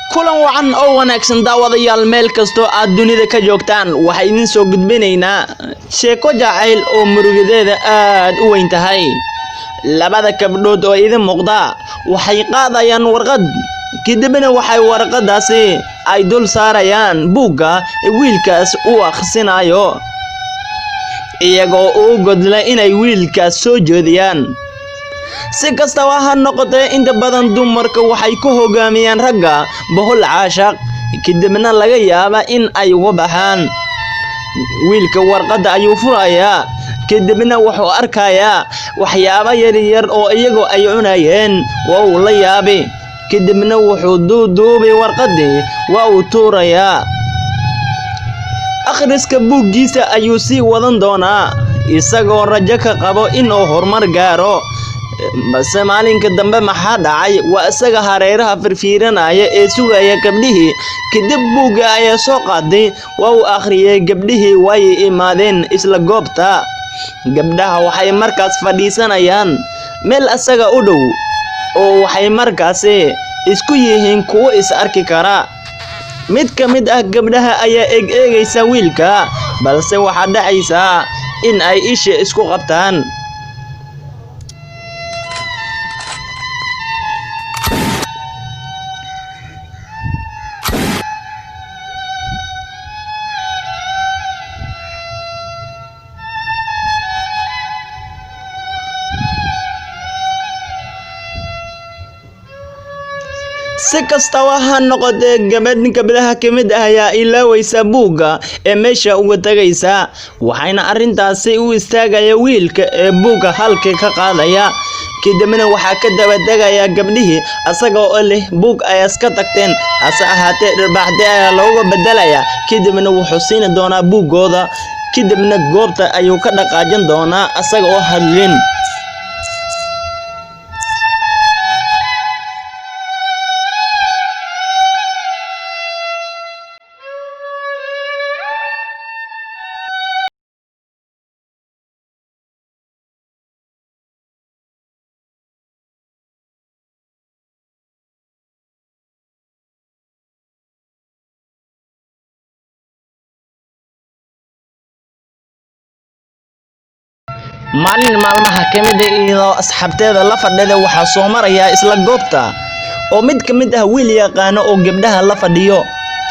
Kulan wacan oo wanaagsan, daawadayaal, meel kastoo aad dunida ka joogtaan. Waxaa idin soo gudbinaynaa sheeko jacayl oo murugadeeda aad u weyn tahay. Labada gabdhood oo idin muuqda waxay qaadayaan warqad, kadibna waxay warqadaasi ay dul saarayaan buugga wiilkaas uu akhrisanayo, iyagoo u godla inay wiilkaas soo jeediyaan. Si kastaba ha noqotee, inta badan dumarka waxay ku hogaamiyaan ragga bohol caashaq, kadibna laga yaaba in ay uga baxaan. Wiilka warqadda ayuu furayaa, kadibna wuxuu arkayaa waxyaabo yaryar oo iyagu ay cunayeen. Waa uu la yaabi, kadibna wuxuu duuduubay warqaddii, waa uu tuurayaa. Akhriska buuggiisa ayuu sii wadan doonaa, isagoo rajo ka qabo inuu horumar gaaro. Balse maalinka dambe maxaa dhacay? Waa isaga hareeraha firfiiranaya ee sugaya gabdhihii. Kadib buugga ayaa soo qaaday, waa uu akhriyay. Gabdhihii way imaadeen isla goobta. Gabdhaha waxay markaas fadhiisanayaan meel asaga u dhow, oo waxay markaasi isku yihiin kuwo is arki kara. Mid ka mid ah gabdhaha ayaa eeg eegaysa wiilka, balse waxaa dhacaysa in ay isha isku qabtaan. Si kastaba ha noqotee, gabadh gabdhaha ka mid ah ayaa ilaawaysa buugga ee meesha uga tagaysa, waxayna arrintaasi u istaagaya wiilka ee buugga halkii ka qaadaya. Kadibna waxaa ka daba tegaya gabdhihii, asaga oo leh buug ayaa iska tagteen. Hase ahaatee, dhirbaaxde ayaa looga bedelaya, kadibna wuxuu siini doonaa buuggooda, kadibna goobta ayuu ka dhaqaajin doonaa asaga oo hadlin. Maalin maalmaha ka mid ah, iyadoo asxaabteeda la fadhida, waxaa soo maraya isla goobta oo mid ka mid ah wiil yaqaano oo gabdhaha la fadhiyo.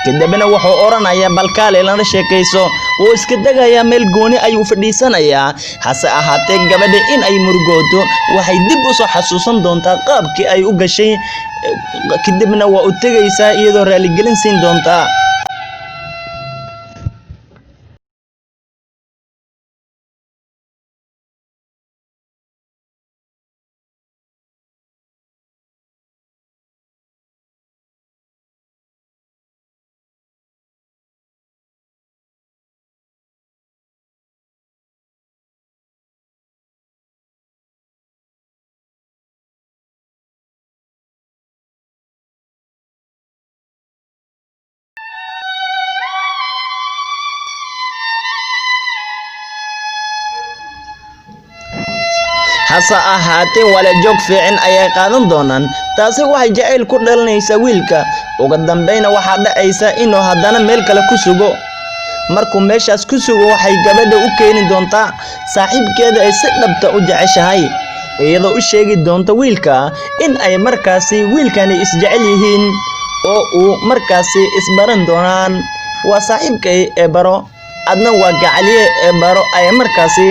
Kadibna wuxuu oranayaa, "Balkaale lana sheekayso." Wuu iska degayaa, meel gooni ayuu fadhiisanayaa. Hase ahaatee, gabadha in ay murugooto, waxay dib usoo xasuusan doontaa qaabkii ay u gashay, kadibna waa u tegaysaa iyadoo raaligelin siin doontaa. Hase ahaatee, walajoog fiican ayay qaadan doonaan. Taasi waxay jacayl ku dhalinaysaa wiilka. Ugu dambeyna waxaa dhacaysa inuu haddana meel kale ku sugo. Markuu meeshaas ku sugo, waxay gabadha u keeni doontaa saaxiibkeeda ay si dhabta u jeceshahay, iyadoo u sheegi doonta wiilka in ay markaasi wiilkani isjecel yihiin oo uu markaasi isbaran doonaan. "Waa saaxiibkay ee baro, adna waa gacaliye ee baro," ayay markaasi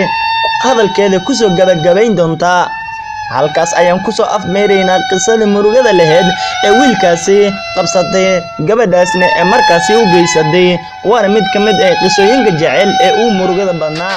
hadalkeeda kusoo gabagabayn doontaa. Halkaas ayaan kusoo afmeeraynaa qisadii murugada lahayd ee wiilkaasi qabsatay gabadhaasna ee markaasi u geysatay, waana mid ka mid ah qisooyinka jecel ee uu murugada badnaa.